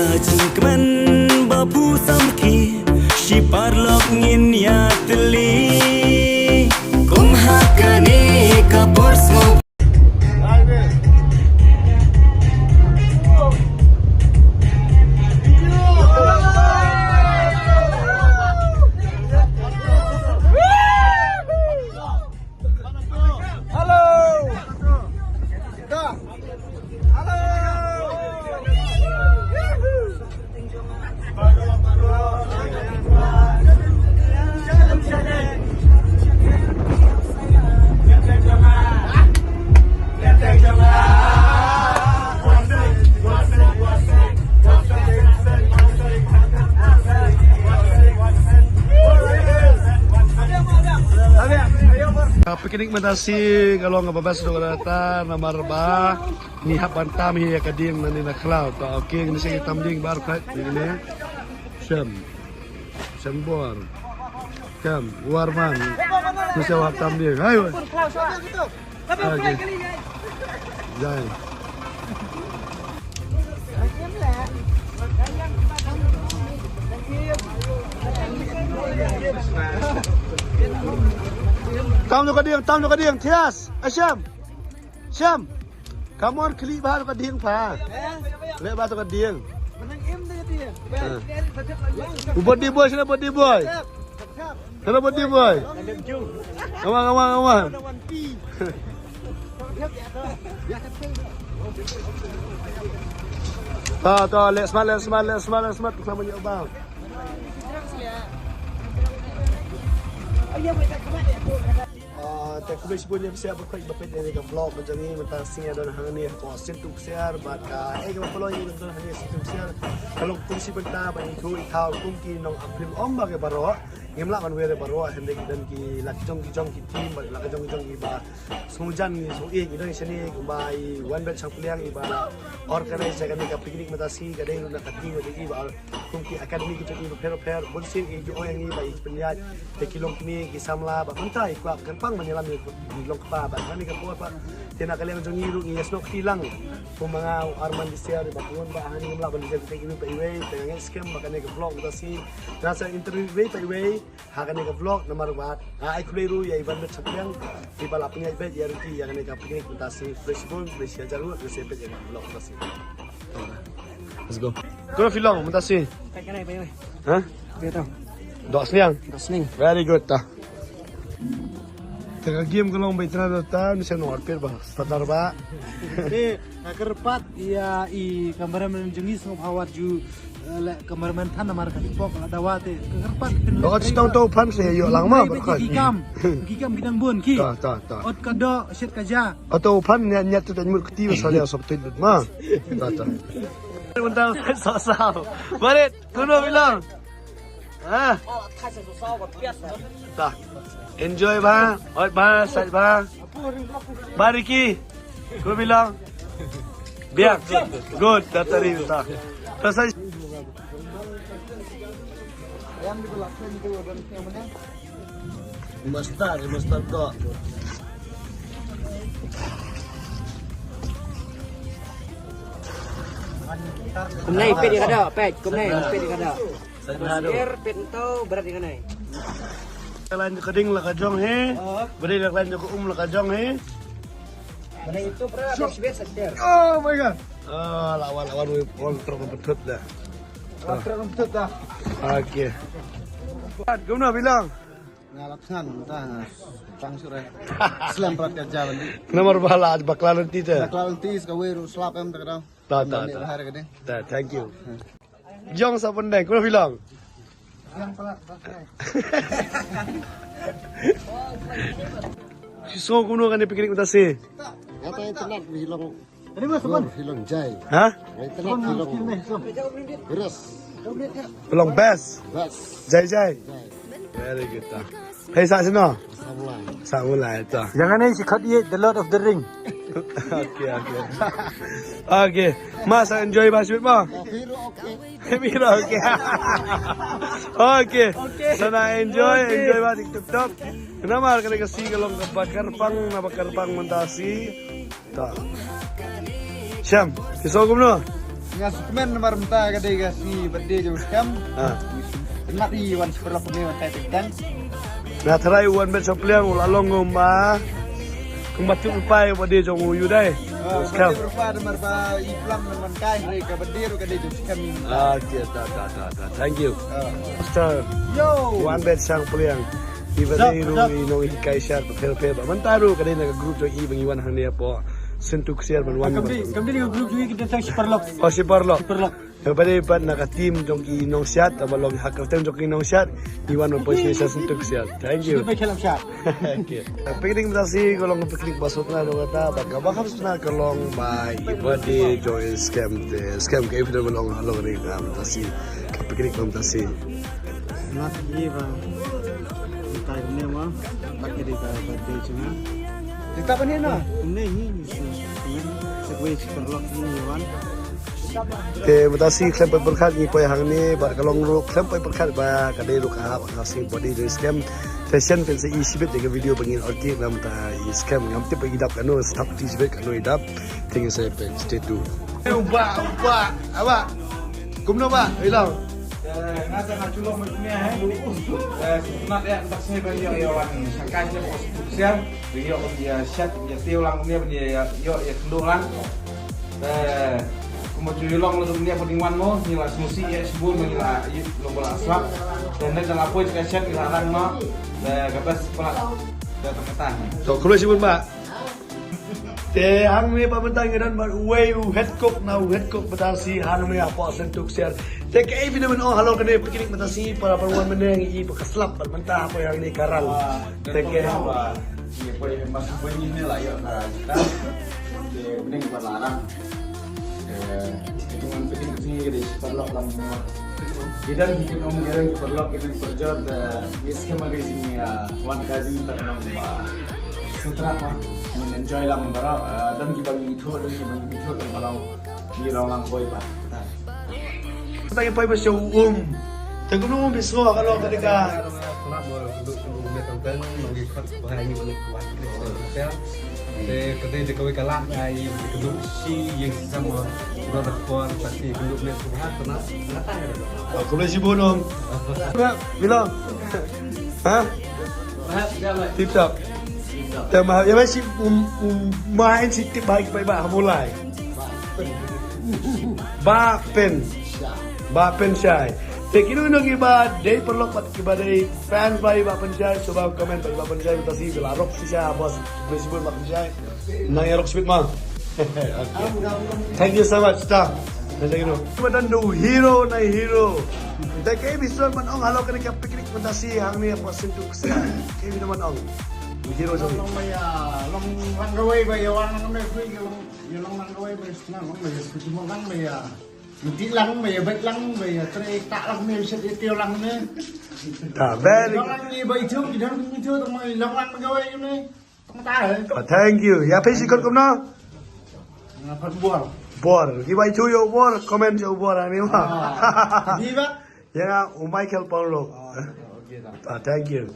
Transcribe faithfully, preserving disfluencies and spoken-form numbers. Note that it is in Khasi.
Jingkmen ba phu samrkhie, shi paralok ngin ïa tylli. Kum ha kane ka por sngewbha. Hello. Hello. Ka picnic mynta shi ka long kaba best haduh katta namar ba ngi hap ban tam hi ïa ka dieng nangne na khlaw. Ta, okay, ngin sa ïa tam dieng baroh kawei. Ngin ïa shem. Shem bor. Kam, Warman. Ngin sa ïa tam dieng. Hai, wei. Okay. Jai. Tam noh ka dieng, tam noh ka dieng, Thias. Ai, Shem. Shem. Come on, khlieh bha noh ka dieng pha. Khlieh bha noh ka dieng. Ha. U birthday boy, shano birthday boy? Shano birthday boy? Come on, come on, come on. To, to, leh smat, leh smat, leh smat, leh smat. Selamat ïa bang. Ah, te khublei shibun ïa phi sha ba peit, ba peit ïa kane ka vlog ka jong ngi mynta ka sngi, don hangne ha ka Syntu Ksiar bad ka, eh, ka ba pynlong ïa don hangne Syntu Ksiar. Ka long kum shi bynta ba ngi ïathuh ïathaw kum ki nongpynlong ba ki baroh. Ngim lah ban wer baroh, hynrei ki don ki la ki jong ki jong ki team bad la ki jong ki jong ki ba sngewjan ngi sngewïeit, ngi don shane kumba i Wanbet Shangpliang i ba organize ïa kane ka picnic mynta ka sngi, ka dei ruh na ka team ka dei i ba kum ki academy ki jong i bapher bapher, bun sien ki ju ong ïa ngi ba i pynïaid ïa ki longkmie ki samla, bad mynta i kwah kyrpang ban ïalam ïa ki longkpa, bad ha kane ka por pat te na ka liang jong ngi ruh ngi ïasnoh kti lang. Kum ma nga u Arman Bisiar i ba pynlong ba hangne ngim lah ban leit ïa kiwei pa iwei, te nga ngeit skhem ba kane ka vlog mynta sngi nga sa interview iwei pa iwei ha kane ka vlog namar ba nga ai khublei ruh ïa i Wanbet Shangpliang i ba la pynïaid beit ïa ruh ki ïa kane ka picnic mynta sngi. Khublei shibun, khublei shihajar ruh, khublei sa peit ïa kane ka vlog mynta sngi. Let's go. Kumno phi long mynta sngi? Peit kane, peit kane. Ha? Peit to. Dohsniang? Dohsniang. Very good ta. Te ka game ka long ba itynnad ta, mynta shen nor peit ba starter ba. Te nga kyrpad ïa i cameraman jong ngi sngewbha wat ju, eh, leh cameraman than namar ka spok la dawa te. Nga kyrpad phin. Ot sitong to phan se ïoh lang ma ba ki kam. Ki kam ki dang bun ki. Ta, ta, ta. Ot ka doh shet ka ja. Ato phan nyat nyat tu tang mut kti ba sa leh sop tu ma. Ta, ta. Mynta sa sa. Barit, kumno phi long? Ha? Ta. Enjoy bha, ot bha, sait bha. Ba Ricky, kumno phi long? Biang. Good, ta tari ta. Ta sai. Master, master to. Kumne, peit ïa ka doh, peit, kumne, peit ïa ka doh. Sait bha doh. Sir, peit to, bret ïa kane. Ka lain ka ding la ka jong hi. Oh. Bret la ka lain ka um la ka jong hi. Kane itu pra, sir. Oh my God. Ah, lawan, lawan, wei, pon, trok, betul dah. Trok, betul dah. Okay. Kumno phi long? Nga la thngan, ta, tang sure. Slem prat ka jalan. Namar ba la bakla lynti te. Bakla lynti, ska wei ruh slap em ta ka dang. Ta, ta, ta. Bahar ka ding. Ta, thank you. Jong sa pyndaw, kumno phi long? Yang pala, bakla. Shisngew kumno kane picnic mynta sngi? Nga ta internet phi long. Dur, phi long jai. Ha? Nga internet phi long. Best. Phi long best. Best. Jai jai. Jai. Very good ta. Phi sah shano? Sah Mawlai. Sah Mawlai ta. Ïa kane shi khot ïeit The Lord of the Ring. Okay, okay. Okay. Ma sa enjoy bha shibit ma. Phi ruh okay. Phi ruh okay. Okay. Sa na enjoy, enjoy bha dik tip top. Namar kane ka sngi ka long kaba kyrpang, naba kyrpang mynta sngi. Ta. Shem, phi sngew kumno? Nga sngewkmen namar mynta ka dei ka sngi birthday jong u Skhem. Ah. Ngi sngewtynnat hi wan sha paralok kumne wan kai teng teng. Nga tharai u Wanbet Shangpliang u la long kumba kumba tip ruh pai birthday jong u ïa u dei. Ah, u Skhem. Tip ruh pai namar ba i plang wan kai hynrei ka birthday ruh ka dei jong u Skhem. Ah, okay, ta ta ta ta. Thank you. Ah. Master. Yo. Wanbet Shangpliang. Iba dei ruh i nonghikai shad bapher bapher ba mynta ruh ka dei na ka group jong i ba ngi wan hangne hapoh Syntu Ksiar ban wan. Kam dei, kam dei ka group jong i, ka dei tang shi paralok. Oh, shi paralok. Shi paralok. Kaba dei pat na ka team jong ki nongshad, kaba long ha ka team jong ki nongshad, i wan ban poi sha Syntu Ksiar. Thank you. Shi paralok shad. Okay. Picnic mynta shi ka long picnic ba sngewtynnat jong kata, ba kaba kham sngewtynnat ka long ba i birthday jong i Skhem te. Skhem, kaei phi don ban ong halor kane ka mynta shi ka picnic mynta shi. Nat hi ba. Ntai kumne mo. Bad ka dei ka birthday jong nga. Dei ka ba ne na? Kumne hi, hi, hi. Sa kwai shi paralok hi, hi wan. Te mynta shi khlem poi pyrkhat ngi poi hangne bad ka long ruh khlem poi pyrkhat ba ka dei ruh ka hap ka sngi birthday jong i Skhem. Te shen phin sa i shibit ïa ka video ba ngin upload na mynta i Skhem. Ngam tip ba i dap kano, stop ti shibit kano i dap. Te ngin sa peit, stay tuned. Eh, u Bah, u Bah, ah, Bah. Kumno Bah, i long? Eh, nga sa nga chu long mo kumne, eh. Eh, sngewtynnat ïa, mynta sngi ba ïoh, ïoh wan shangkai sha Syntu Ksiar. Ïoh ïa shet, ïa tiew lang kumne, ïa, ïoh ïa kynduh lang. Eh, kumba ju ïalong la kumne ba dang wan mo, ngi la sngewsih ïa shibun, ngi la ïoh long ba la slap. Te ngi la poi ka shet, ngi la rang mo. Eh, ka best pala. Te kata. To, khublei shibun Bah. Te hangne pat mynta ngi don bad uwei u head cook na u head cook mynta shi hangne hapoh Syntu Ksiar. Te kaei phi don ban ong halor kane picnic mynta shi para para wan mynne ngi i ba ka slap bad mynta hapoh hangne ka rang. Te ke. Ïa poi mas poi ngi ne la ïa ka. Te mynne ngi pat la rang. Eh, ito ngan picnic shi ka dei shi paralok lang. Ki don ki ong ki don ki paralok ki don ki parajor, eh, ngi skhem ba ngi wan ka jingïalang ba sngewtynnat ba ngin enjoy lang baroh, eh, don kiba ngi ithuh, don kiba ngi ithuh, don ba long ngi long lang boi ba. Kata ngi poi ba sha u um. Te kumno um phi sngew ka long ka dei ka. Te ka dei da kawei ka lad nga ïa ka dei shi ïing shi sem mo. Brother Paul, pati ka dei met ko ha to na. Khublei shibun. Milo. Ha? Tip top. Te ma ïa ba shi um um ma en shi tip ba ba ha Mawlai. Bah Pynshai. Bah Pynshai. Te kino kino kiba dei paralok bad kiba dei fans ba i Bah Pynshai, sngewbha comment ba i Bah Pynshai, mynta shi la rok shisha boss, khublei shibun Bah Pynshai. Nang ïa rok shibit ma. Okay. Thank you so much, ta. Thank you. Mynta don u hero na hero. Te kaei phi sngewbha ban ong halor kane ka picnic mynta shi hangne hapoh Syntu Ksiar. Kaei phi sngewbha ban ong. U hero jong ngi. Long ba ïa, long lang kawei ba ïa wan lang me khuid ïa long. Ïa long lang kawei ba ïa sngewbha long ba ïa sngewbha lang ba ïa. Mesti lang ba ïa bad lang ba ïa trei tak lang me shet ïa tiew lang me. Ta very. Long lang ni ba ithuh ki dang ithuh tang ma long lang kawei me. Tang ta eh. Ah, thank you. Ïa phi shi kot kumno? Nga pat bor. Bor. Kiba ithuh ïa u bor, comment ïa u bor ani ma. Ah. Di ba? Ïa nga u Michael Paulo. Ah, okay ta. Ah, thank you.